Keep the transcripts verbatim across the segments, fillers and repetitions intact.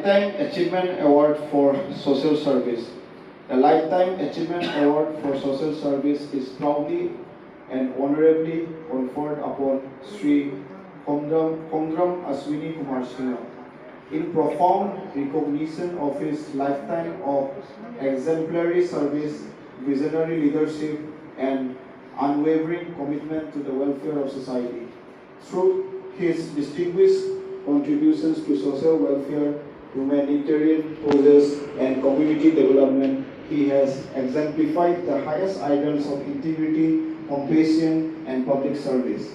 Lifetime Achievement Award for Social Service. The Lifetime Achievement Award for Social Service is proudly and honorably conferred upon Sri Khomdram, Khomdram Ashwini Kumar Singh in profound recognition of his lifetime of exemplary service, visionary leadership, and unwavering commitment to the welfare of society. Through his distinguished contributions to social welfare, humanitarian causes, and community development, he has exemplified the highest ideals of integrity, compassion, and public service.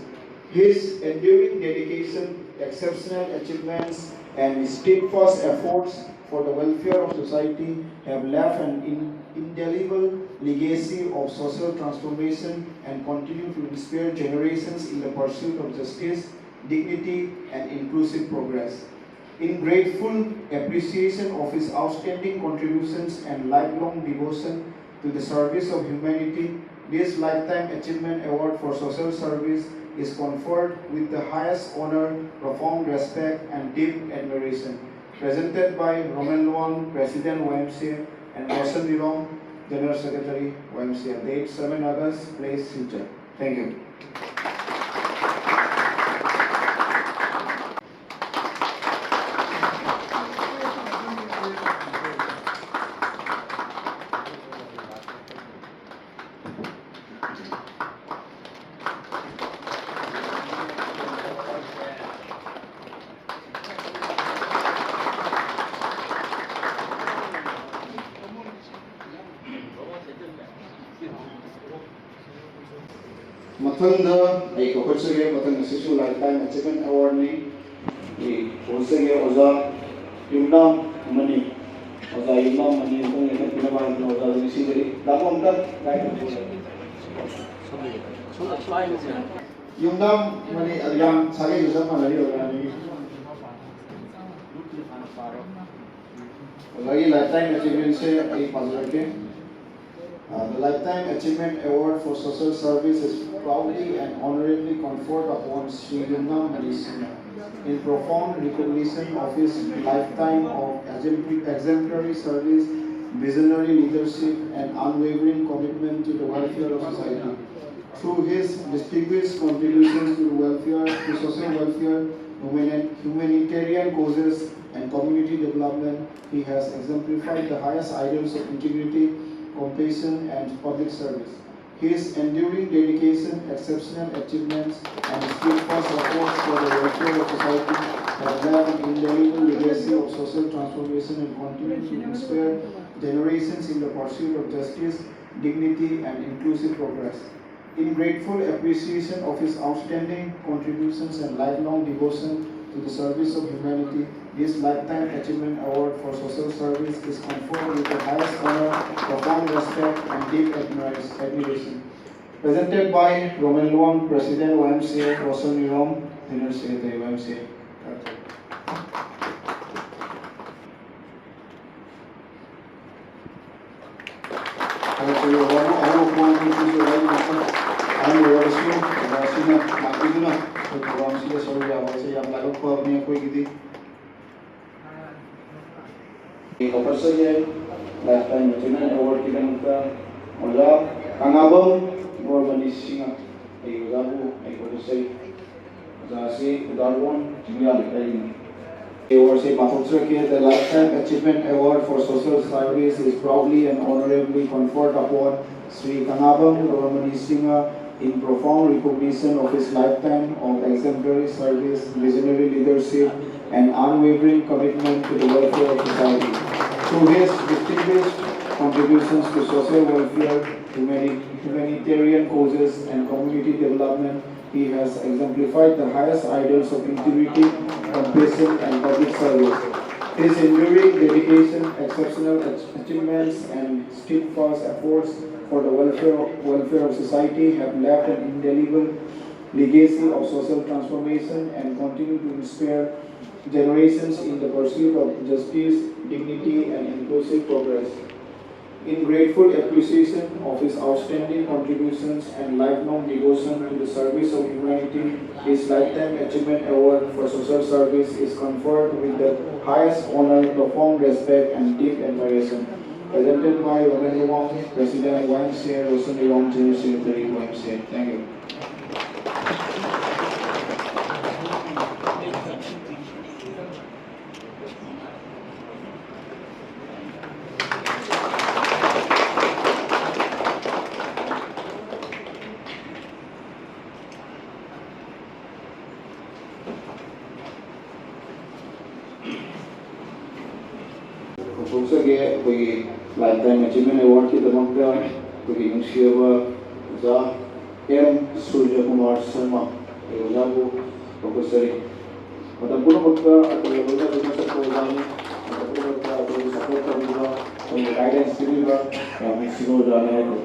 His enduring dedication, exceptional achievements, and steadfast efforts for the welfare of society have left an in- indelible legacy of social transformation and continue to inspire generations in the pursuit of justice, dignity, and inclusive progress. In grateful appreciation of his outstanding contributions and lifelong devotion to the service of humanity, this Lifetime Achievement Award for Social Service is conferred with the highest honor, profound respect, and deep admiration. Presented by Roman Luang, President Y M C A, and Wilson Nilom, General Secretary, Y M C A. Date seven August, place Silchar. Thank you. ꯃꯊꯪꯗ ꯑꯩ ꯀꯧꯈꯠꯆꯒꯦ꯫ ꯃꯊꯪ ꯑꯁꯤꯁꯨ Lifetime Achievement Awardꯅꯤ꯫ ꯑꯩ ꯀꯧꯈꯠꯆꯒꯦ ꯑꯣꯖꯥ ꯌꯨꯝꯅꯥꯝ money. ꯑꯣꯖꯥ ꯌꯨꯝꯅꯥꯝ money ꯑꯃꯨꯛꯇꯪ ꯂꯦꯡꯈꯠꯄꯤꯅꯕ ꯍꯥꯏꯗꯨꯅ ꯑꯣꯖꯥꯗ ꯅꯤꯡꯁꯤꯡꯖꯔꯤ꯫ ꯂꯥꯛꯄ ꯑꯝꯇꯪ ꯂꯥꯏ ꯌꯨꯝꯅꯥꯝ ꯃꯅꯤ ꯌꯥꯝ ꯁꯥꯒꯩꯁꯨ ꯆꯞ ꯃꯥꯟꯅꯔꯤ ꯑꯣꯖꯥꯅꯤ꯫ ꯑꯣꯖꯥꯒꯤ Lifetime Achievementꯁꯦ ꯑꯩ ꯄꯥꯖꯔꯛꯀꯦ꯫ Uh, the Lifetime Achievement Award for Social Service is proudly and honorably conferred upon Sri Yumnam Manisingha in profound recognition of his lifetime of exemplary service, visionary leadership, and unwavering commitment to the welfare of society. Through his distinguished contributions to the welfare, to social welfare, humanitarian causes, and community development, he has exemplified the highest ideals of integrity, compassion, and public service. His enduring dedication, exceptional achievements, and steadfast efforts for the welfare of society have left an indelible legacy of social transformation and continue to inspire generations in the pursuit of justice, dignity, and inclusive progress. In grateful appreciation of his outstanding contributions and lifelong devotion to the service of humanity, this Lifetime Achievement Award for Social Service is conferred with the highest honor, profound respect, and deep admiration. Presented by Roman Luang, President Y M C A, Rosan Nirom, General Secretary Y M C A. Compulsory Lifetime Achievement Award ꯀꯤꯗꯃꯛꯇ ꯑꯣꯖꯥ ꯀꯪꯂꯥꯕꯝ ꯒꯣꯔꯃꯅꯤ ꯁꯤꯡꯍ, ꯑꯩ ꯑꯣꯖꯥꯕꯨ ꯑꯩ compulsory ꯑꯣꯖꯥꯁꯤ ꯎꯗꯥꯔꯕꯣꯟ ꯆꯤꯡꯌꯥ ꯂꯩꯀꯥꯏꯒꯤꯅꯤ꯫ ꯑꯦꯋꯥꯔꯗꯁꯦ ꯄꯥꯊꯣꯛꯆꯔꯛꯀꯦ꯫ The Lifetime Achievement Award for Social Service is proudly and honorably conferred upon Sri Kangabam Goramani Singha in profound recognition of his lifetime of exemplary service, visionary leadership, and unwavering commitment to the welfare of society. Through his distinguished contributions to social welfare, humani- humanitarian causes, and community development, he has exemplified the highest ideals of integrity, compassion, and public service. His enduring dedication, exceptional ach- achievements, and steadfast efforts for the welfare, welfare of society have left an indelible legacy of social transformation and continue to inspire generations in the pursuit of justice, dignity, and inclusive progress. In grateful appreciation of his outstanding contributions and lifelong devotion to the service of humanity, this Lifetime Achievement Award for Social Service is conferred with the highest honor, profound respect, and deep admiration. Presented by Roman Wong, President Y M C A, Rosen Wong, General Secretary Y M C A. Thank you. ꯐꯣꯡꯗꯣꯛꯆꯒꯦ꯫ ꯑꯩꯈꯣꯏꯒꯤ Lifetime Achievement Awardꯀꯤꯗꯃꯛꯇ ꯑꯩꯈꯣꯏꯒꯤ ꯅꯨꯡꯁꯤꯔꯕ ꯑꯣꯖꯥ M ꯁꯨꯔꯖ ꯀꯨꯃꯥꯔ ꯁꯔꯃ, ꯑꯩꯈꯣꯏ ꯑꯣꯖꯥꯕꯨ ꯐꯣꯡꯗꯣꯛꯆꯔꯤ꯫ ꯃꯇꯝ ꯄꯨꯝꯅꯃꯛꯇ ꯑꯩꯈꯣꯏ ꯂꯣꯏꯅ ꯂꯣꯏꯅ ꯆꯠꯄ ꯑꯣꯖꯥꯅꯤ꯫ ꯃꯇꯝ ꯄꯨꯝꯅꯃꯛꯇ ꯑꯩꯈꯣꯏꯕꯨ support ꯇꯧꯕꯤꯕ, ꯑꯩꯈꯣꯏꯕꯨ guidance ꯄꯤꯕꯤꯕ ꯌꯥꯝ ꯅꯨꯡꯁꯤꯕ ꯑꯣꯖꯥꯅꯤ ꯍꯥꯏꯕ꯫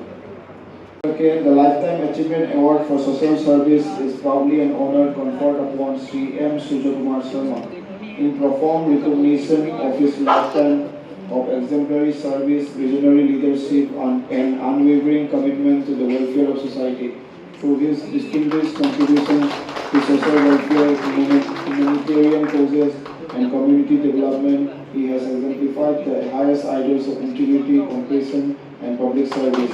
Okay, the Lifetime Achievement Award for Social Service is proudly an honor conferred upon Shri M Surjakumar Sharma in profound recognition of his lifetime of exemplary service, visionary leadership, and, and unwavering commitment to the welfare of society. Through his distinguished contributions to social welfare, humani-, humanitarian causes, and community development, he has exemplified the highest ideals of integrity, compassion, and public service.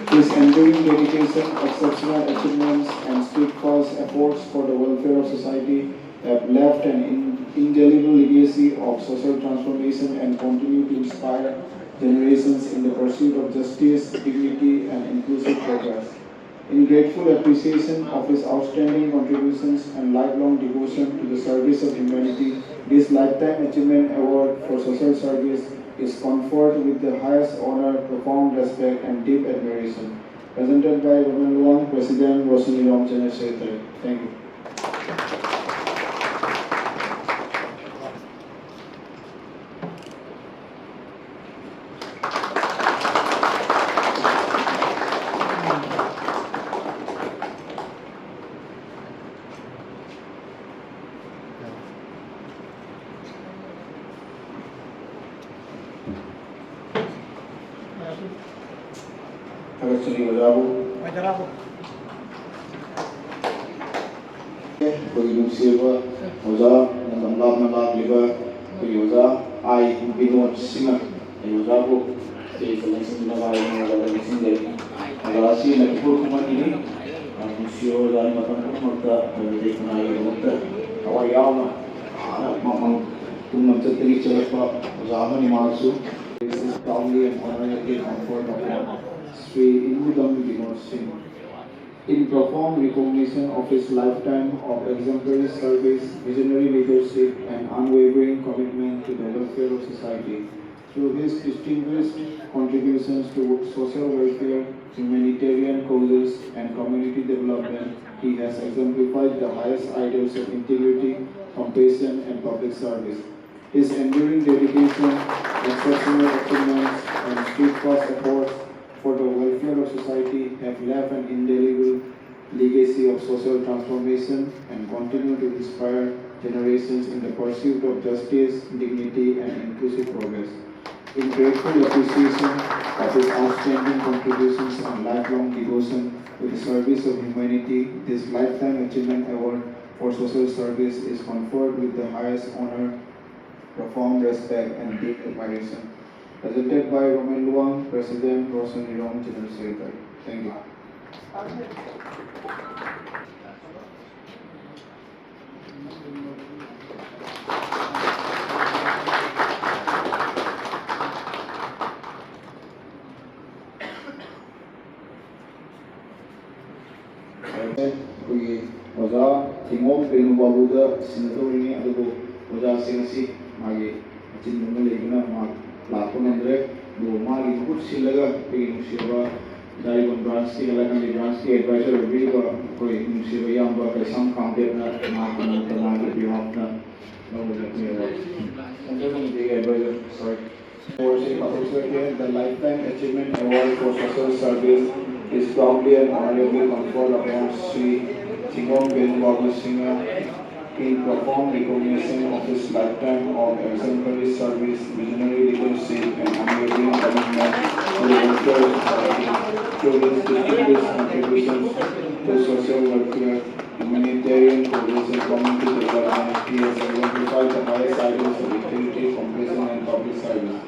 His enduring dedication, exceptional achievements, and steadfast efforts for the welfare of society have left an in-, indelible legacy of social transformation and continue to inspire generations in the pursuit of justice, dignity, and inclusive progress. In grateful appreciation of his outstanding contributions and lifelong devotion to the service of humanity, this Lifetime Achievement Award for Social Service is conferred with the highest honor, profound respect, and deep admiration. Presented by Roman Wong, President, Roshni Rom, General Secretary. Thank you. ꯊꯥꯒꯠꯆꯔꯤ ꯑꯣꯖꯥꯕꯨ꯫ ꯑꯩꯈꯣꯏꯒꯤ ꯅꯨꯡꯁꯤꯔꯕ ꯑꯣꯖꯥ, ꯂꯝ ꯂꯥꯞꯅ ꯂꯥꯛꯂꯤꯕ ꯑꯩꯈꯣꯏꯒꯤ ꯑꯣꯖꯥ ꯑꯥꯏ ꯕꯤꯅꯣꯗ ꯁꯤꯡꯍ, ꯑꯩ ꯑꯣꯖꯥꯕꯨ ꯁꯤ ꯂꯩꯁꯤꯟꯕꯤꯅꯕ ꯍꯥꯏꯗꯨꯅ ꯑꯣꯖꯥꯗ ꯂꯩꯁꯤꯟꯖꯩ꯫ ꯑꯣꯖꯥ ꯑꯁꯤ ꯂꯩꯈꯤꯕ ꯈꯨꯃꯟꯒꯤꯅꯤ꯫ ꯌꯥꯝ ꯅꯨꯡꯁꯤꯕ ꯑꯣꯖꯥꯅꯤ꯫ ꯃꯇꯝ ꯄꯨꯝꯅꯃꯛꯇ ꯑꯩꯈꯣꯏ ꯃꯇꯦꯛ ꯃꯅꯥꯏꯒꯤꯗꯃꯛꯇ ꯊꯋꯥꯏ ꯌꯥꯎꯅ ꯍꯥꯟꯅ ꯃꯃꯥꯡ ꯄꯨꯡ ꯅꯝꯆꯠꯇꯒꯤ ꯆꯠꯂꯛꯄ ꯑꯣꯖꯥ ꯑꯃꯅꯤ ꯃꯍꯥꯛꯁꯨ꯫ This is proudly and honorably conferred upon Sri Inmudam Vinod Singh. In profound recognition of his lifetime of exemplary service, visionary leadership, and unwavering commitment to the welfare of society, through his distinguished contributions to social welfare, humanitarian causes, and community development, he has exemplified the highest ideals of integrity, compassion, and public service. His enduring dedication, exceptional achievements, and steadfast efforts for the welfare of society have left an indelible legacy of social transformation and continue to inspire generations in the pursuit of justice, dignity, and inclusive progress. In grateful appreciation of his outstanding contributions and lifelong devotion to the service of humanity, this Lifetime Achievement Award for Social Service is conferred with the highest honor, profound respect, and deep admiration. Presented by Roman Luang, President, Rosan Rirong, General Secretary. Thank you. ꯑꯩꯈꯣꯏꯒꯤ ꯑꯣꯖꯥ ꯊꯤꯉꯣꯝ ꯄꯦꯅꯨ ꯕꯥꯕꯨꯗ ꯁꯤꯟꯅꯗꯧꯔꯤꯅꯤ, ꯑꯗꯨꯕꯨ ꯑꯣꯖꯥꯁꯤ ꯉꯁꯤ ꯃꯥꯒꯤ ꯑꯆꯤꯟꯕ ꯑꯃ ꯂꯩꯕꯅ ꯃꯥ ꯂꯥꯛꯄ ꯉꯝꯗ꯭ꯔꯦ꯫ ꯑꯗꯨꯕꯨ ꯃꯥꯒꯤ ꯃꯍꯨꯠ ꯁꯤꯜꯂꯒ ꯑꯩꯈꯣꯏꯒꯤ ꯅꯨꯡꯁꯤꯔꯕ ꯏꯔꯥꯏꯕꯝ ꯕ꯭ꯔꯥꯟꯁꯀꯤ, ꯍꯥꯏꯂꯥꯀꯟꯗꯤ ꯕ꯭ꯔꯥꯟꯁꯀꯤ ꯑꯦꯗꯚꯥꯏꯖꯔ ꯑꯣꯏꯕꯤꯔꯤꯕ ꯑꯩꯈꯣꯏ ꯅꯨꯡꯁꯤꯔꯕ ꯏꯌꯥꯝꯕ ꯀꯩꯁꯥꯝ ꯀꯥꯡꯄꯦꯠꯅ ꯃꯍꯥꯛꯀꯤ ꯃꯍꯨꯠꯇ ꯃꯥꯒꯤ ꯕꯤꯍꯥꯐꯅ ꯂꯧꯕꯗ ꯑꯩꯈꯣꯏ adviser, sorry. For the Lifetime Achievement Award for Social Service is proudly and honorably conferred upon Sri Chingom Benbabu Singha in profound recognition of his lifetime of exemplary service, visionary leadership, and unwavering commitment Society. Through his distinguished contributions to social welfare, humanitarian causes, and community development, he has exemplified the highest ideals of integrity, compassion, and public service.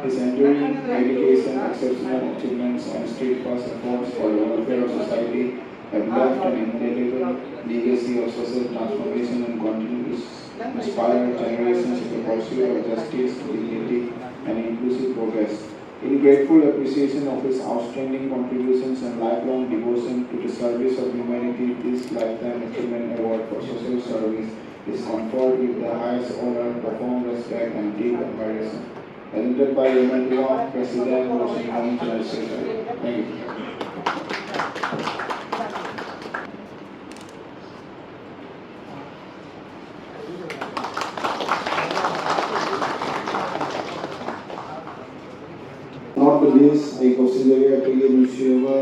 His enduring dedication, exceptional achievements, and steadfast efforts for the welfare of society have left an indelible legacy of social transformation and continue to inspire generations in the pursuit of justice, dignity, and inclusive progress. In grateful appreciation of his outstanding contributions and lifelong devotion to the service of humanity, this Lifetime Achievement Award for Social Service is conferred with the highest honor, profound respect, and deep admiration. Presented by Roman Dua, President, Washington General Secretary. Thank you. Not the least, ꯑꯩ ꯀꯧꯁꯤꯟꯖꯒꯦ ꯑꯩꯈꯣꯏꯒꯤ ꯅꯨꯡꯁꯤꯔꯕ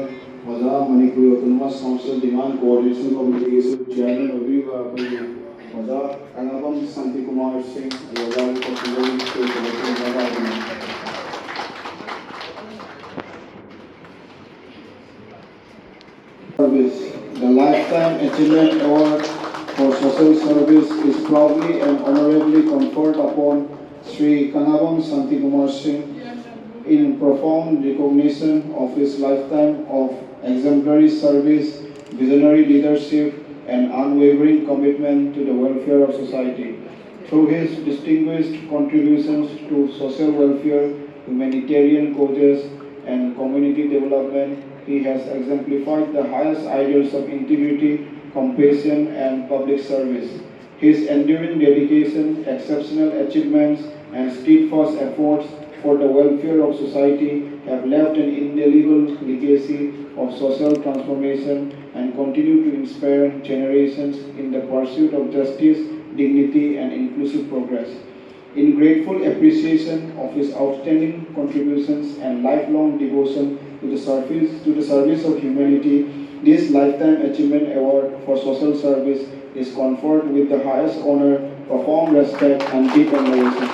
ꯑꯣꯖꯥ, Manipur Autonomous Council Demand Coordination Committeeꯒꯤꯁꯨ Chairman ꯑꯣꯏꯕꯤꯔꯤꯕ ꯑꯩꯈꯣꯏꯒꯤ ꯑꯣꯖꯥ ꯀꯪꯂꯥꯕꯝ ꯁꯥꯟꯇꯤꯀꯨꯃꯥꯔ ꯁꯤꯡ, ꯑꯣꯖꯥꯕꯨ ꯀꯧꯁꯤꯟꯖꯔꯤ꯫ Service. The Lifetime Achievement Award for Social service is proudly and honorably conferred upon Shri Kangabam Santikumar Singh in profound recognition of his lifetime of exemplary service, visionary leadership, and unwavering commitment to the welfare of society. Through his distinguished contributions to social welfare, humanitarian causes, and community development, he has exemplified the highest ideals of integrity, compassion, and public service. His enduring dedication, exceptional achievements, and steadfast efforts for the welfare of society have left an indelible legacy of social transformation and continue to inspire generations in the pursuit of justice, dignity, and inclusive progress. In grateful appreciation of his outstanding contributions and lifelong devotion to the service, to the service of humanity, this Lifetime Achievement Award for Social Service is conferred with the highest honor, profound respect, and deep admiration.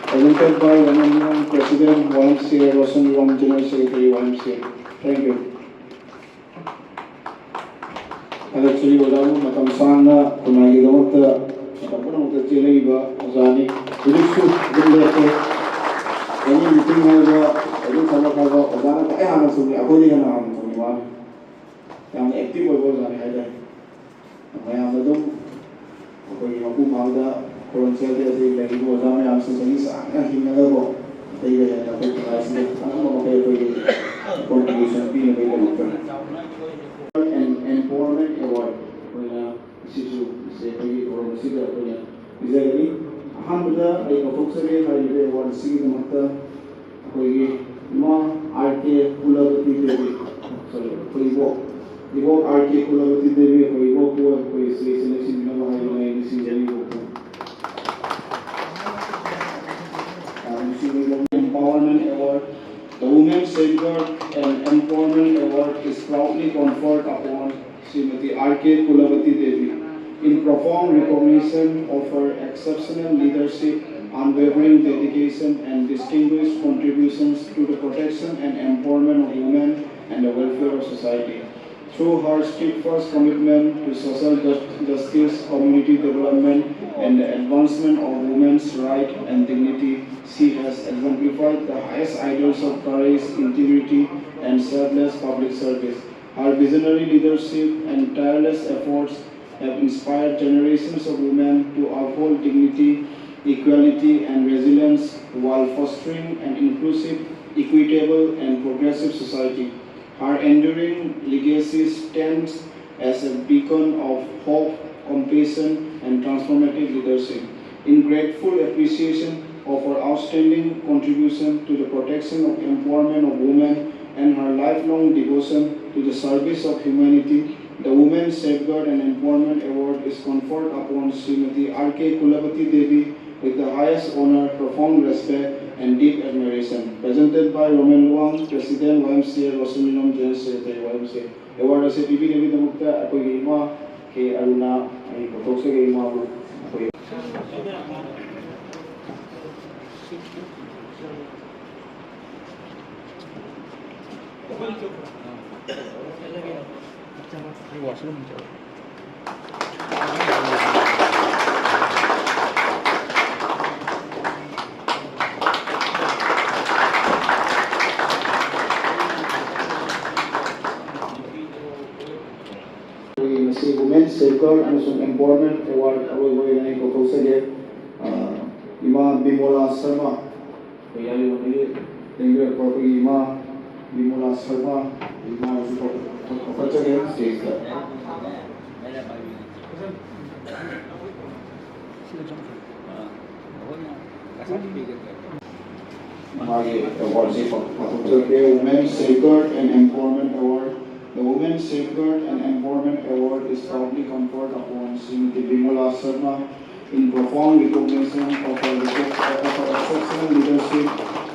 Presented by Honorable President, Y M C A, Roshan Ram, General Secretary, Y M C A. Thank you. ꯊꯥꯒꯠꯆꯔꯤ ꯑꯣꯖꯥꯕꯨ, ꯃꯇꯝ ꯁꯥꯡꯅ ꯈꯨꯟꯅꯥꯏꯒꯤꯗꯃꯛꯇ ꯃꯇꯝ ꯄꯨꯝꯅꯃꯛꯇ ꯆꯦꯜꯂꯛꯏꯕ ꯑꯣꯖꯥꯅꯤ꯫ ꯍꯧꯖꯤꯛꯁꯨ ꯑꯗꯨꯝ ꯂꯦꯞꯇꯦ꯫ ꯑꯦꯅꯤ meeting ꯍꯥꯏꯕ, ꯑꯦꯅꯤ ꯊꯕꯛ ꯍꯥꯏꯕ, ꯑꯣꯖꯥꯅ ꯈ꯭ꯋꯥꯏ ꯍꯥꯟꯅ ꯊꯣꯡꯉꯤ, ꯑꯩꯈꯣꯏꯗꯒꯤ ꯍꯦꯟꯅ ꯍꯥꯟꯅ ꯊꯣꯡꯉꯤ ꯃꯥꯅ꯫ ꯌꯥꯝꯅ ꯑꯦꯛꯇꯤꯚ ꯑꯣꯏꯕ ꯑꯣꯖꯥꯅꯤ ꯍꯥꯏꯇꯥꯔꯦ꯫ ꯃꯌꯥꯝꯅ ꯑꯗꯨꯝ ꯑꯩꯈꯣꯏꯒꯤ ꯃꯄꯨ ꯃꯥꯡꯗ ꯈꯨꯔꯨꯝ ꯆꯦꯜꯂꯤ꯫ ꯑꯗꯩ ꯂꯩꯔꯤꯕ ꯑꯣꯖꯥ ꯃꯌꯥꯝꯁꯤꯡ ꯆꯍꯤ ꯁꯥꯡꯅ ꯍꯤꯡꯅꯗꯕ ꯑꯇꯩꯒ ꯍꯦꯟꯅ ꯑꯩꯈꯣꯏ ꯈꯨꯟꯅꯥꯏꯁꯤꯗ ꯑꯉꯝꯕ ꯃꯈꯩ ꯑꯩꯈꯣꯏꯒꯤ contribution ꯄꯤꯅꯕꯒꯤꯗꯃꯛꯇ꯫ And Empowerment Award ꯑꯩꯈꯣꯏꯅ ꯁꯤꯁꯨ ꯁꯦ ꯑꯩꯈꯣꯏꯒꯤ ꯊꯧꯔꯝ ꯑꯁꯤꯗ ꯑꯩꯈꯣꯏꯅ ꯄꯤꯖꯒꯅꯤ꯫ ꯑꯍꯥꯟꯕꯗ ꯑꯩ ꯀꯧꯊꯣꯛꯆꯒꯦ ꯍꯥꯏꯔꯤꯕ award ꯑꯁꯤꯒꯤꯗꯃꯛꯇ ꯑꯩꯈꯣꯏꯒꯤ ꯏꯃꯥ ꯑꯥꯔ ꯀꯦ ꯀꯨꯂꯕꯇꯤ ꯗꯦꯕꯤ, ꯁꯣꯔꯤ, ꯑꯩꯈꯣꯏ ꯏꯕꯣꯛ, ꯏꯕꯣꯛ ꯑꯥꯔ ꯀꯦ ꯀꯨꯂꯕꯇꯤ ꯗꯦꯕꯤ, ꯑꯩꯈꯣꯏ ꯏꯕꯣꯛꯄꯨ ꯑꯩꯈꯣꯏ ꯁꯤꯗꯩꯁꯤꯗ ꯅꯤꯡꯁꯤꯡꯕꯤꯅꯕ ꯍꯥꯏꯗꯨꯅ ꯑꯩ ꯅꯤꯡꯁꯤꯡꯖꯔꯤ ꯏꯕꯣꯛꯄꯨ꯫ Empowerment Award. The Women Safeguard and Empowerment Award is proudly conferred upon Srimati R K Kulavati Devi in profound recognition of her exceptional leadership, unwavering dedication, and distinguished contributions to the protection and empowerment of women and the welfare of society. Through her steadfast commitment to social jus- justice, community development, and the advancement of women's rights and dignity, she has exemplified the highest ideals of courage, integrity, and selfless public service. Her visionary leadership and tireless efforts have inspired generations of women to uphold dignity, equality, and resilience while fostering an inclusive, equitable, and progressive society. Her enduring legacy stands as a beacon of hope, compassion, and transformative leadership. In grateful appreciation of her outstanding contribution to the protection of empowerment of women and her lifelong devotion to the service of humanity, the Women Safeguard and Empowerment Award is conferred upon Srimati R K Kulavati Devi with the highest honor, profound respect, and deep admiration. Presented by Roman Luang, President, Y M C A, Rosuminom General Secretary, Y M C A꯫ Award ꯑꯁꯤ ꯄꯤꯕꯤꯅꯕꯒꯤꯗꯃꯛꯇ ꯑꯩꯈꯣꯏꯒꯤ ꯏꯃꯥ ꯀꯦ ꯑꯔꯨꯅꯥ ꯑꯩ ꯀꯧꯊꯣꯛꯆꯒꯦ꯫ ꯏꯃꯥꯕꯨ ꯑꯩꯈꯣꯏ ꯑꯩꯈꯣꯏꯒꯤ ꯉꯁꯤ Women Safeguard ꯑꯃꯁꯨꯡ Empowerment Award ꯑꯔꯣꯏꯕ ꯑꯣꯏꯅ ꯑꯩ ꯀꯧꯊꯣꯛꯆꯒꯦ꯫ ꯑ, ꯏꯃꯥ ꯕꯤꯃꯣꯂꯥ ꯁꯔꯃ, ꯑꯩꯈꯣꯏ ꯌꯥꯏꯔꯤꯄꯣꯛꯇꯒꯤ ꯂꯦꯡꯕꯤꯔꯛꯄ ꯑꯩꯈꯣꯏꯒꯤ ꯏꯃꯥ ꯕꯤꯃꯣꯂꯥ ꯁꯔꯃ, ꯏꯃꯥꯕꯨꯁꯨ ꯀꯧ-, ꯀꯧ-, ꯀꯧꯈꯠꯆꯒꯦ stageꯇ꯫ ꯃꯥꯒꯤ awardꯁꯤ ꯄꯥꯎꯊꯣꯛꯆꯔꯛꯀꯦ, Women Safeguard and Empowerment Award. The Women Safeguard and Empowerment Award is proudly conferred upon Srimati Bimala Sharma in profound recognition of her, of her exceptional leadership,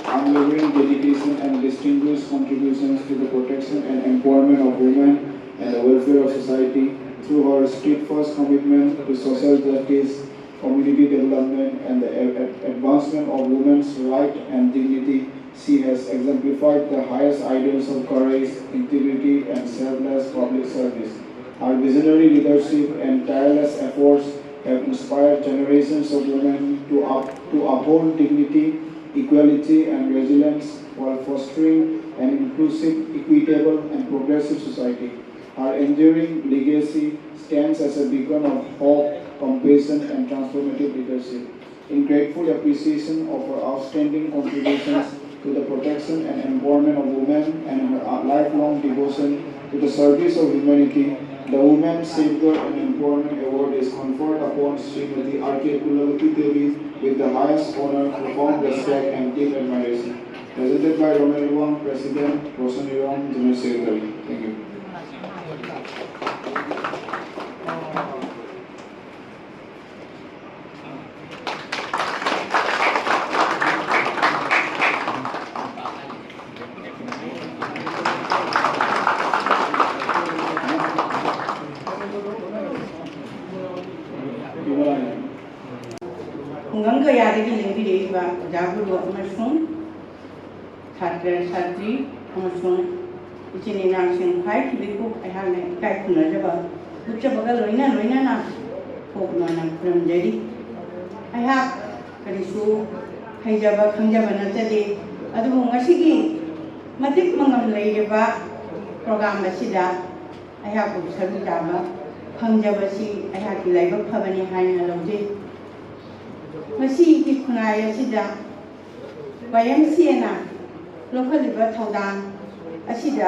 unwavering dedication, and distinguished contributions to the protection and empowerment of women and the welfare of society. Through her steadfast commitment to social justice, community development, and the ad-, ad-, advancement of women's rights and dignity, she has exemplified the highest ideals of courage, integrity, and selfless public service. Her visionary leadership and tireless efforts have inspired generations of women to up-, to uphold dignity, equality, and resilience while fostering an inclusive, equitable, and progressive society. Her enduring legacy stands as a beacon of hope, compassion, and transformative leadership. In grateful appreciation of her outstanding contributions to the protection and empowerment of women and her lifelong devotion to the service of humanity, the Women Safeguard and Empowerment Award is conferred upon Srimati R K Kulavati Devi with the highest honor, profound respect, and deep admiration. Presented by Roman Iwang, President, Rosan Iwang, General Secretary. Thank you. ꯈꯨꯡꯒꯪ ꯀꯌꯥꯗꯒꯤ ꯂꯦꯡꯕꯤꯔꯛꯏꯕ ꯑꯣꯖꯥ ꯒꯨꯔꯨ ꯑꯃꯁꯨꯡ ꯁꯥꯇ꯭ꯔ ꯁꯥꯇ꯭ꯔꯤ ꯑꯃꯁꯨꯡ ꯏꯆꯤꯟ ꯏꯅꯥꯎꯁꯤꯡ ꯈ꯭ꯋꯥꯏ ꯈꯤꯕꯤꯛꯄꯨ ꯑꯩꯍꯥꯛꯅ ꯏꯀꯥꯏ ꯈꯨꯝꯅꯖꯕ ꯎꯠꯆꯕꯒ ꯂꯣꯏꯅ ꯂꯣꯏꯅꯅ ꯀꯣꯛ ꯅꯣꯟꯅ ꯈꯨꯔꯨꯝꯖꯔꯤ꯫ ꯑꯩꯍꯥꯛ ꯀꯔꯤꯁꯨ ꯍꯩꯖꯕ ꯈꯪꯖꯕ ꯅꯠꯆꯗꯦ, ꯑꯗꯨꯕꯨ ꯉꯁꯤꯒꯤ ꯃꯇꯤꯛ ꯃꯉꯝ ꯂꯩꯔꯕ ꯄ꯭ꯔꯣꯒ꯭ꯔꯥꯝ ꯑꯁꯤꯗ ꯑꯩꯍꯥꯛꯄꯨ ꯁꯔꯨꯛ ꯌꯥꯕ ꯐꯪꯖꯕꯁꯤ ꯑꯩꯍꯥꯛꯀꯤ ꯂꯥꯏꯕꯛ ꯐꯕꯅꯤ ꯍꯥꯏꯅ ꯂꯧꯖꯩ꯫ ꯉꯁꯤꯒꯤ ꯈꯨꯟꯅꯥꯏ ꯑꯁꯤꯗ ꯋꯥꯏ ꯑꯦꯝ ꯁꯤ ꯑꯦꯅ ꯂꯧꯈꯠꯂꯤꯕ ꯊꯧꯗꯥꯡ ꯑꯁꯤꯗ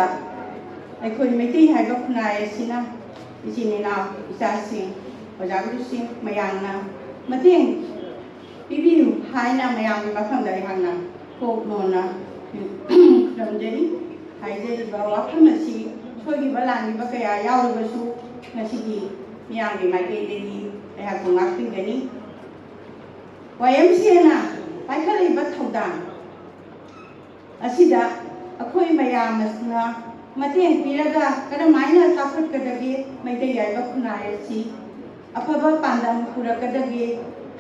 ꯑꯩꯈꯣꯏ ꯃꯩꯇꯩ ꯍꯥꯏꯕ ꯈꯨꯟꯅꯥꯏ ꯑꯁꯤꯅ ꯏꯆꯤꯟ ꯏꯅꯥꯎ, ꯏꯆꯥꯁꯤꯡ, ꯑꯣꯖꯥ ꯒꯨꯔꯨꯁꯤꯡ ꯃꯌꯥꯝꯅ ꯃꯇꯦꯡ ꯄꯤꯕꯤꯌꯨ ꯍꯥꯏꯅ ꯃꯌꯥꯝꯒꯤ ꯃꯐꯝꯗ ꯑꯩꯍꯥꯛꯅ ꯀꯣꯛ ꯅꯣꯟꯅ ꯈꯨꯔꯨꯝꯖꯔꯤ꯫ ꯍꯥꯏꯖꯔꯤꯕ ꯋꯥꯐꯝ ꯑꯁꯤ ꯁꯣꯏꯈꯤꯕ ꯂꯥꯟꯈꯤꯕ ꯀꯌꯥ ꯌꯥꯎꯔꯕꯁꯨ ꯉꯁꯤꯗꯤ ꯃꯤꯌꯥꯝꯒꯤ ꯃꯥꯏꯀꯩꯗꯒꯤ ꯑꯩꯍꯥꯛꯄꯨ ꯉꯥꯛꯄꯤꯒꯅꯤ꯫ ꯋꯥꯏ ꯑꯦꯝ ꯁꯤ ꯑꯦꯅ ꯄꯥꯏꯈꯠꯂꯤꯕ ꯊꯧꯗꯥꯡ ꯑꯁꯤꯗ ꯑꯩꯈꯣꯏ ꯃꯌꯥꯝꯅ ꯃꯇꯦꯡ ꯄꯤꯔꯒ ꯀꯔꯝꯍꯥꯏꯅ ꯆꯥꯎꯈꯠꯀꯗꯒꯦ, ꯃꯩꯇꯩ ꯍꯥꯏꯕ ꯈꯨꯟꯅꯥꯏ ꯑꯁꯤ ꯑꯐꯕ ꯄꯥꯟꯗꯝ ꯄꯨꯔꯛꯀꯗꯒꯦ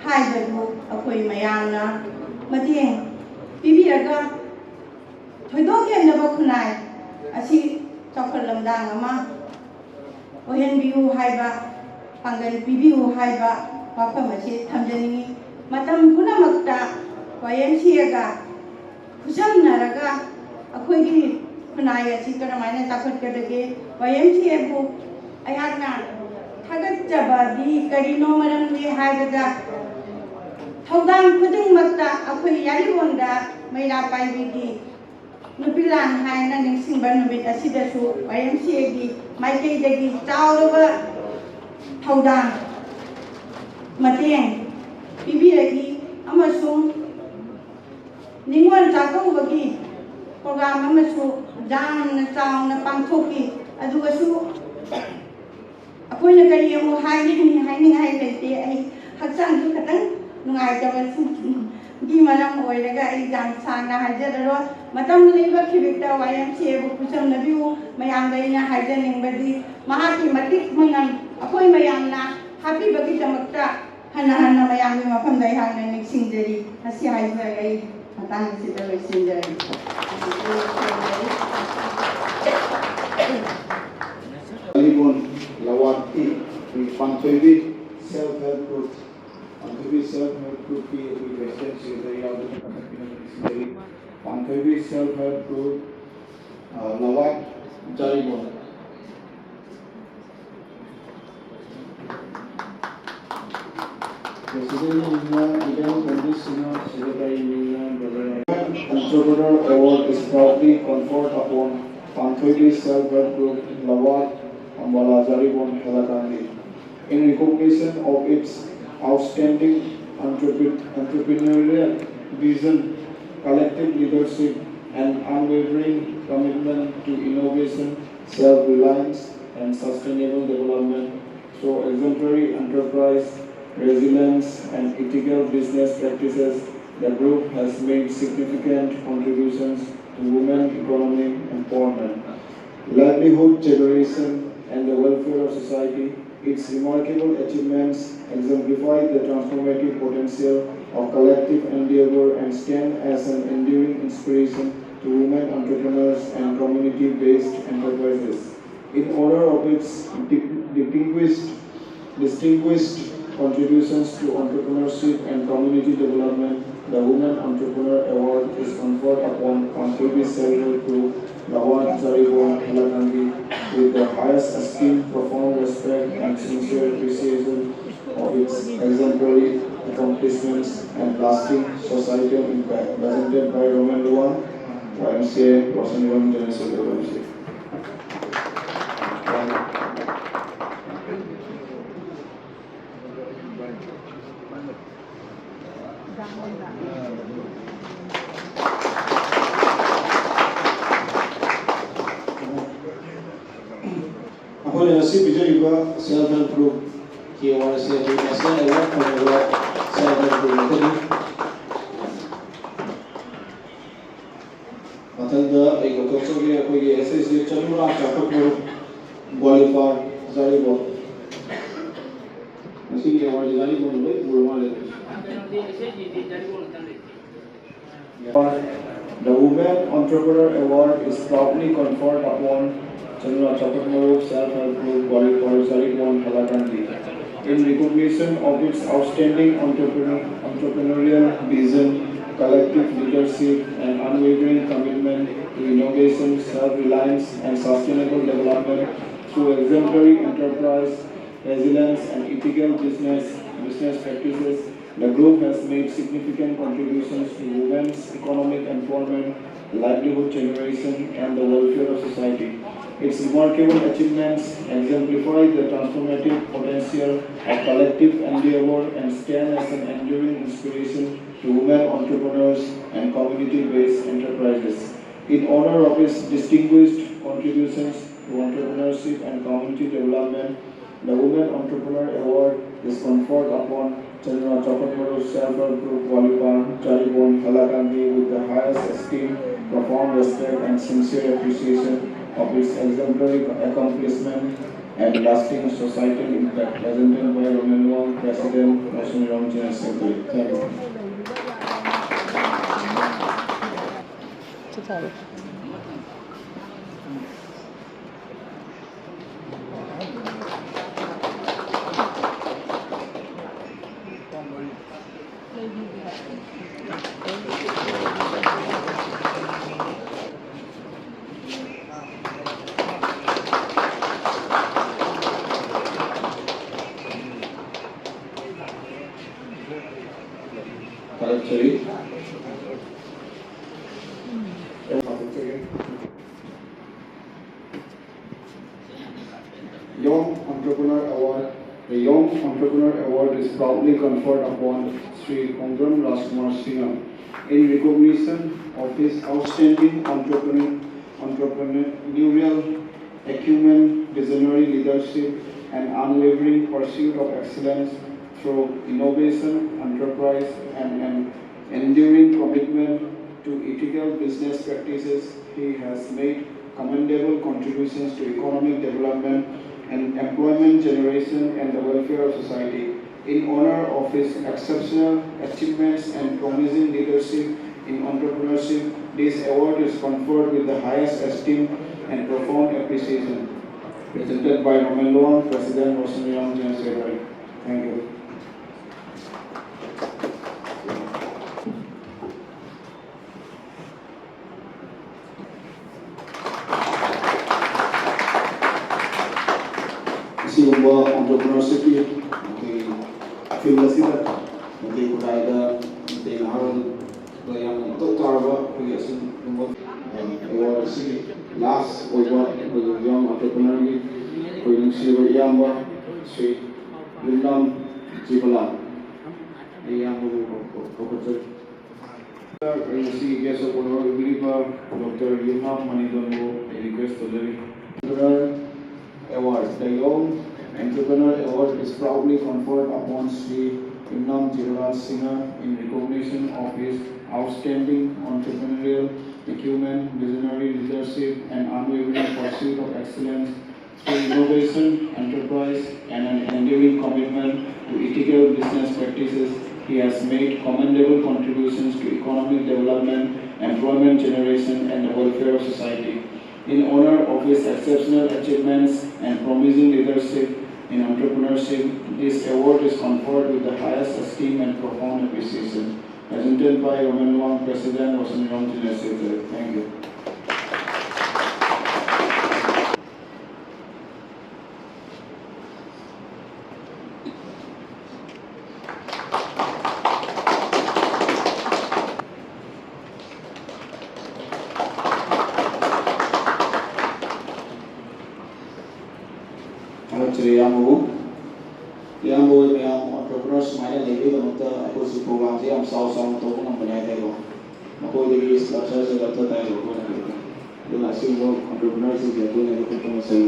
ꯍꯥꯏꯕꯗꯨ ꯑꯩꯈꯣꯏ ꯃꯌꯥꯝꯅ ꯃꯇꯦꯡ ꯄꯤꯕꯤꯔꯒ ꯊꯣꯏꯗꯣꯛ ꯍꯦꯟꯗꯕ ꯈꯨꯟꯅꯥꯏ ꯑꯁꯤ ꯆꯥꯎꯈꯠ ꯂꯝꯗꯥꯡ ꯑꯃ ꯑꯣꯏꯍꯟꯕꯤꯌꯨ ꯍꯥꯏꯕ, ꯄꯥꯡꯒꯜ ꯄꯤꯕꯤꯌꯨ ꯍꯥꯏꯕ ꯋꯥꯐꯝ ꯑꯁꯤ ꯊꯝꯖꯅꯤꯡꯏ꯫ ꯃꯇꯝ ꯄꯨꯝꯅꯃꯛꯇ ꯋꯥꯏ ꯑꯦꯝ ꯁꯤ ꯑꯦꯒ ꯈꯨꯠꯁꯝꯅꯔꯒ ꯑꯩꯈꯣꯏꯒꯤ ꯈꯨꯟꯅꯥꯏ ꯑꯁꯤ ꯀꯔꯝꯍꯥꯏꯅ ꯆꯥꯎꯈꯠꯀꯗꯒꯦ? ꯋꯥꯏ ꯑꯦꯝ ꯁꯤ ꯑꯦꯕꯨ ꯑꯩꯍꯥꯛꯅ ꯊꯥꯒꯠꯆꯕꯗꯤ ꯀꯔꯤꯅꯣ? ꯃꯔꯝꯗꯤ ꯍꯥꯏꯕꯗ ꯊꯧꯗꯥꯡ ꯈꯨꯗꯤꯡꯃꯛꯇ ꯑꯩꯈꯣꯏ ꯌꯥꯔꯤꯄꯣꯛꯗ ꯃꯩꯔꯥ ꯄꯥꯏꯕꯤꯒꯤ ꯅꯨꯄꯤ ꯂꯥꯟ ꯍꯥꯏꯅ ꯅꯤꯡꯁꯤꯡꯕ ꯅꯨꯃꯤꯠ ꯑꯁꯤꯗꯁꯨ ꯋꯥꯏ ꯑꯦꯝ ꯁꯤ ꯑꯦꯒꯤ ꯃꯥꯏꯀꯩꯗꯒꯤ ꯆꯥꯎꯔꯕ ꯊꯧꯗꯥꯡ ꯃꯇꯦꯡ ꯄꯤꯕꯤꯔꯛꯏ ꯑꯃꯁꯨꯡ ꯅꯤꯉꯣꯜ ꯆꯥꯛꯀꯧꯕꯒꯤ ꯄ꯭ꯔꯣꯒ꯭ꯔꯥꯝ ꯑꯃꯁꯨ ꯌꯥꯝꯅ ꯆꯥꯎꯅ ꯄꯥꯡꯊꯣꯛꯈꯤ꯫ ꯑꯗꯨꯒꯁꯨ ꯑꯩꯈꯣꯏꯅ ꯀꯔꯤ ꯑꯃꯨꯛ ꯍꯥꯏꯒꯅꯤ? ꯍꯥꯏꯅꯤꯡꯉꯥꯏ ꯂꯩꯇꯦ꯫ ꯑꯩ ꯍꯛꯆꯥꯡꯁꯨ ꯈꯤꯇꯪ ꯅꯨꯡꯉꯥꯏꯇꯕꯁꯨꯒꯤ ꯃꯔꯝ ꯑꯣꯏꯔꯒ ꯑꯩ ꯌꯥꯝ ꯁꯥꯡꯅ ꯍꯥꯏꯖꯔꯔꯣꯏ꯫ ꯃꯇꯝ ꯂꯩꯕ ꯈꯤꯕꯤꯛꯇ ꯋꯥꯏ ꯑꯦꯝ ꯁꯤ ꯑꯦꯕꯨ ꯈꯨꯠꯁꯝꯅꯕꯤꯌꯨ꯫ ꯃꯌꯥꯝꯗ ꯑꯩꯅ ꯍꯥꯏꯖꯅꯤꯡꯕꯗꯤ ꯃꯍꯥꯛꯀꯤ ꯃꯇꯤꯛ ꯃꯉꯝ ꯑꯩꯈꯣꯏ ꯃꯌꯥꯝꯅ ꯍꯥꯞꯄꯤꯕꯒꯤꯗꯃꯛꯇ ꯍꯟꯅ ꯍꯟꯅ ꯃꯌꯥꯝꯒꯤ ꯃꯐꯝꯗ ꯑꯩꯍꯥꯛꯅ ꯅꯤꯡꯁꯤꯡꯖꯔꯤ꯫ ꯃꯁꯤ ꯍꯥꯏꯖꯔꯒ ꯑꯩ ꯃꯇꯥꯡ ꯑꯁꯤꯗ ꯂꯣꯏꯁꯤꯟꯖꯔꯒꯦ꯫ ꯂꯤꯕꯣꯟ ꯂꯋꯥꯠꯀꯤ ꯑꯩꯈꯣꯏꯒꯤ ꯄꯥꯟꯊꯣꯏꯕꯤ self help group, ꯄꯥꯟꯊꯣꯏꯕꯤ self help groupꯀꯤ ꯑꯩꯈꯣꯏꯒꯤ president secretary ꯌꯥꯎꯗꯨꯅ ꯄꯥꯟꯊꯣꯏꯕꯤ self help group, ꯑ, ꯂꯋꯥꯠ ꯖꯥꯔꯤꯕꯣꯟ꯫ President ꯃꯤꯡꯅ ꯏꯕꯦꯝ ꯀꯣꯟꯕꯤ ꯁꯤꯡꯍ, Secretary ꯃꯤꯡꯅ Brother Entrepreneur Award is proudly conferred upon Panthoibi Self Help Group, Lawat, Ambala Jaribon, Hailakandi, in recognition of its outstanding entrepre- entrepreneurial vision, collective leadership, and unwavering commitment to innovation, self-reliance, and sustainable development. Through exemplary enterprise, resilience, and ethical business practices, the group has made significant contributions to women economic empowerment, livelihood generation, and the welfare of society. Its remarkable achievements exemplify the transformative potential of collective endeavor and stand as an enduring inspiration to women entrepreneurs and community-based enterprises. In honor of its di- distinguished, distinguished contributions to entrepreneurship and community development, the Women Entrepreneur Award is conferred upon Panthoibi Self Help Group, Lawat Jaribon Hailakandi, with the highest esteem, profound respect, and sincere appreciation of its exemplary accomplishments and lasting societal impact. Presented by Roman Luan, Y M C A, Rosan Luan, General Secretary, Y M C A. ꯑꯩꯈꯣꯏꯅ ꯉꯁꯤ ꯄꯤꯖꯔꯤꯕ self help groupꯀꯤ award ꯑꯁꯤ ꯑꯩꯈꯣꯏ national award ꯐꯪꯂꯕ self help group ꯉꯥꯛꯇꯅꯤ꯫ ꯃꯊꯪꯗ ꯑꯩ ꯀꯧꯊꯣꯛꯆꯒꯦ ꯑꯩꯈꯣꯏꯒꯤ S H G ꯆꯅꯨꯔꯥ ꯆꯥꯎꯈꯠꯄ ꯒ꯭ꯋꯥꯂꯤꯄꯥꯔ ꯖꯥꯔꯤꯕꯣꯟ꯫ ꯉꯁꯤꯒꯤ award ꯖꯥꯔꯤꯕꯣꯟꯅ ꯂꯣꯏ ꯄꯨꯔ ꯃꯥꯜꯂꯦ꯫ The Women Entrepreneur Award is proudly conferred upon Chandra Chakotmaro Self Help Group, Gwalior, Jaribon, Hailakandi. In recognition of its outstanding entrepreneur- entrepreneurial vision, collective leadership, and unwavering commitment to innovation, self-reliance, and sustainable development through exemplary enterprise, resilience, and ethical business business practices, the group has made significant contributions to women's economic empowerment, livelihood generation, and the welfare of society. Its remarkable achievements exemplify the transformative potential of collective endeavor and stand as an enduring inspiration to women entrepreneurs and community-based enterprises. In honor of its distinguished contributions to entrepreneurship and community development, the Women Entrepreneur Award is conferred upon Chandra Chakotmaro Self Help Group, Gwalior, Jaribon, Hailakandi with the highest esteem, profound respect, and sincere appreciation of its exemplary accomplishment and lasting societal impact. Presented by Ronan Wong, President, National General Secretary. Thank you. ꯊꯥꯒꯠꯆꯔꯤ꯫ Young Entrepreneur Award. The Young Entrepreneur Award is proudly conferred upon Shri Khongdram Rajkumar Singham in recognition of his outstanding entrepreneur, entrepreneurial acumen, visionary leadership, and unwavering pursuit of excellence through innovation, enterprise, and an enduring commitment to ethical business practices. He has made commendable contributions to economic development and employment generation and the welfare of society. In honor of his exceptional achievements and promising leadership in entrepreneurship, this award is conferred with the highest esteem And profound appreciation. Presented by Roman Luang, President, Roshni Ram General Secretary. Thank you. ꯑꯁꯤꯒꯨꯝꯕ entrepreneurshipꯀꯤ ꯑꯩꯈꯣꯏꯒꯤ field ꯑꯁꯤꯗ ꯃꯩꯇꯩ ꯈꯨꯟꯅꯥꯏꯗ ꯃꯩꯇꯩ ꯅꯍꯥꯔꯣꯜꯗ ꯌꯥꯝꯅ ꯃꯊꯧ ꯇꯥꯔꯕ ꯑꯩꯈꯣꯏꯒꯤ ꯑꯁꯤꯒꯨꯝꯕ award ꯑꯁꯤꯒꯤ last ꯑꯣꯏꯕ ꯑꯩꯈꯣꯏꯒꯤ young entrepreneurꯒꯤ ꯑꯩꯈꯣꯏ ꯅꯨꯡꯁꯤꯔꯕ ꯏꯌꯥꯝꯕ ꯁ꯭ꯔꯤ ꯌꯨꯝꯅꯥꯝ ꯖꯤꯕꯂꯥꯜ, ꯑꯩ ꯏꯌꯥꯝꯕꯕꯨ ꯀꯧ-, ꯀꯧ-, ꯀꯧꯈꯠꯆꯔꯤ꯫ ꯉꯁꯤꯒꯤ guest of honour ꯑꯣꯏꯕꯤꯔꯤꯕ Doctor ꯌꯨꯝꯅꯥꯝ ꯃꯅꯤꯗꯣꯟꯕꯨ ꯑꯩ request ꯇꯧꯖꯔꯤ꯫ Entrepreneur Award. The Young Entrepreneur Award is proudly conferred upon Shri Yumnam Jibalal Singha in recognition of his outstanding entrepreneurial acumen, visionary leadership, and unwavering pursuit of excellence through innovation, enterprise, and an enduring commitment to ethical business practices. He has made commendable contributions to economic development, employment generation, and the welfare of society. In honor of his exceptional achievements and promising leadership in entrepreneurship, this award is conferred with the highest esteem and profound appreciation. Presented by Roman Wang, President, Roshni Ram General Secretary. Thank you. ꯊꯥꯒꯠꯆꯔꯤ ꯏꯌꯥꯝꯕꯕꯨ꯫ ꯏꯌꯥꯝꯕ ꯍꯣꯏ ꯃꯌꯥꯝ entrepreneur ꯁꯨꯃꯥꯏꯅ ꯂꯩꯕꯒꯤꯗꯃꯛꯇ ꯑꯩꯈꯣꯏꯁꯨ programꯁꯦ ꯌꯥꯝ ꯆꯥꯎ ꯆꯥꯎꯅ ꯇꯧꯕ ꯉꯝꯕꯅꯦ ꯍꯥꯏꯇꯥꯔꯦꯀꯣ꯫ ꯃꯈꯣꯏꯗꯒꯤ ꯂꯥꯛꯆꯔꯁꯦ ꯂꯥꯛꯆ ꯇꯥꯏꯕ ꯑꯩꯈꯣꯏꯅ ꯀꯩꯅꯣ꯫ ꯑꯗꯨꯅ ꯑꯁꯤꯒꯨꯝꯕ entrepreneurꯁꯤꯡꯁꯦ ꯑꯩꯈꯣꯏꯅ ꯌꯣꯛꯈꯠꯄ ꯃꯁꯦꯜ